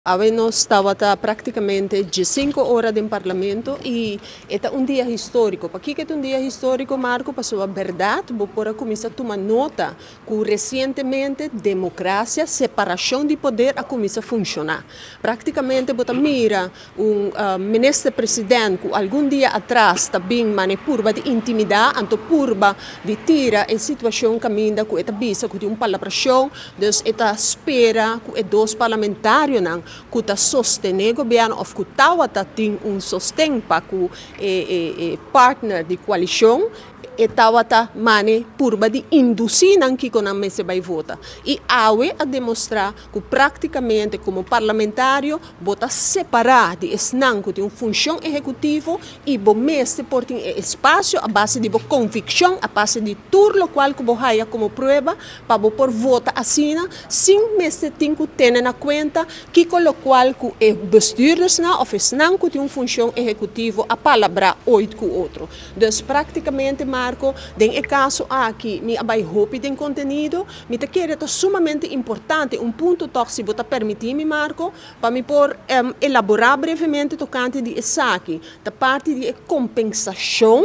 Awe nos tabata práktikamente 5 ora den parlamento i e ta un dia históriko. Pakiko ta un dia históriko, Marco? Pasobra bèrdat, bo por a kuminsá tuma nota ku resientemente demokrasia, separashon di poder a kuminsá funshoná. Práktikamente bo ta mira un minister president ku algun dia atras ta bin mane purba di intimidá, anto purba di tira e situashon kaminda ku e ta bisa ku tin un palabrashon. Dus e ta spera ku e dos parlamentarionan ku ta sostené gobièrnu òf ku tawata tin un sosten pa ku e partner di koalishon, e tawata mane purba di indusí nan kiko nan mester bai vota. I awe a demostrá ku práktikamente komo parlamentario bo ta separá di esnan ku tin un funshon ehekutivo i bo mester por tin e espasio a base di bo konvikshon, a base di tur lokual ku bo haya komo prueba pa bo por vota asina sin mester tin ku tene na kuenta kiko lokual ku e bestuurdersnan òf esnan ku tin un funshon ehekutivo a palabrá oit ku otro. Dus práktikamente, Marco, den e kaso aki mi a bai hopi den kontenido. Mi ta kere ta sumamente importante un punto tòg si bo ta permití mi, Marco, pa mi por elaborá brevemente tokante di esaki. Ta parti di e kompensashon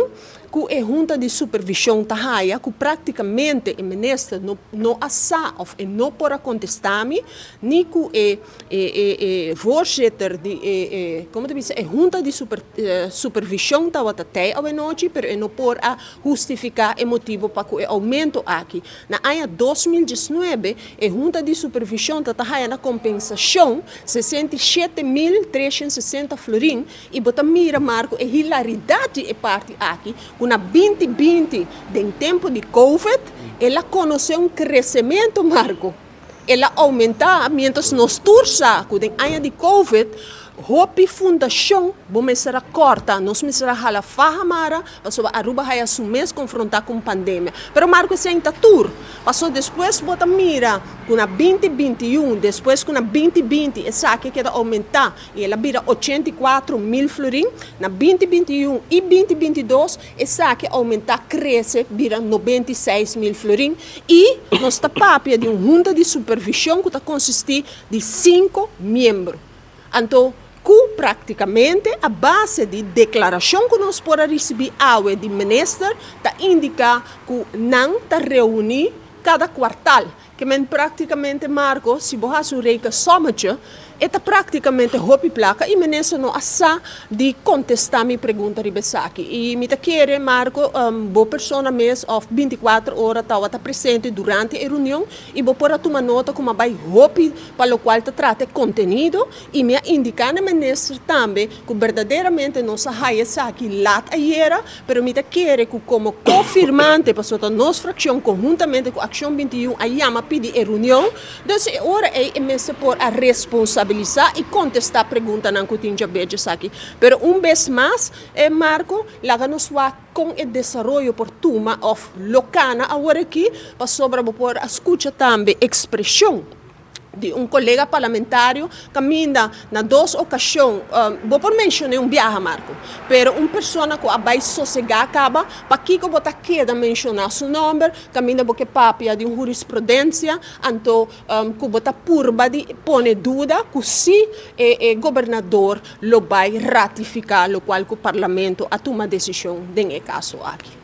ku e Hunta di Supervishon ta haya ku práktikamente e minister no no a sa òf e no por a kontestá mi, ni ku e e e e voorzitter di e e komo ta bisa e Hunta di Super Supervishon tabata tei awenochi, pero e no por a hustifiká e motibu pa ku e oumento aki. Na aña 2019 e Hunta di Supervishon ta ta haya na kompensashon 67.360 florin. I bo ta mira, Marco, e hilaridat di e parti aki, ku na 2020, den tempu di Covid, el a konosé un kresementu, Marco. El a oumentá, miéntras nos tur sa ku den aña di Covid, hopi fundashon bo mester a kòrta, nos mester a hala faha mara, pasobra Aruba haya su mes konfrontá ku un pandemia. Pero Marco, esei ta tur, pasobra despues bo ta mira ku na 2021, despues ku na 2020 esaki a keda oumentá, i el a bira 84.000 florin. Na 2021 i 2022 esaki a oumentá, krese bira 96.000 florin. I nos ta papia di un hunta di supervishon ku ta konsistí di sinku miembro. Anto ku práktikamente a base di deklarashon ku nos por a risibí awe di minister ta indiká ku nan ta reuní kada kuartal. Ke men práktikamente, Marco, si bo hasi un rekensommetje, e ta práktikamente hopi plaka i minister no a sa di kontestá mi pregunta riba esaki. I mi ta kere, Marco, bo persona mes òf 24 ora tabata presente durante e reunion i bo por a tuma nota ku mi a bai hopi pa lokual ta trata e kontenido i mi a indiká na minister tambe ku berdaderamente nos a haya esaki lat ayera. Pero mi ta kere ku komo ko-firmante, pasobra ta nos frakshon konhuntamente ku Akshon 21 a yama pidi e reunion, dus e ora ei e mester por a responsabilisá i kontestá preguntanan ku tin djabechi esaki. Pero un bes mas, Marco, laga nos wak kon e desaroyo por tuma òf lo kana aworakí, pasobra bo por a skucha tambe ekspreshon di un kolega parlamentario kaminda na dos okashon, bo por menshoné un biaha, Marco, pero un persona ku a bai sosegá kaba, pakiko bo ta keda menshoná su nòmber kaminda bo ke papia di un hurisprudensia, anto ku bo ta purba di pone duda ku si e gobernador lo bai ratifiká lokual ku parlamento a tuma desishon den e kaso aki.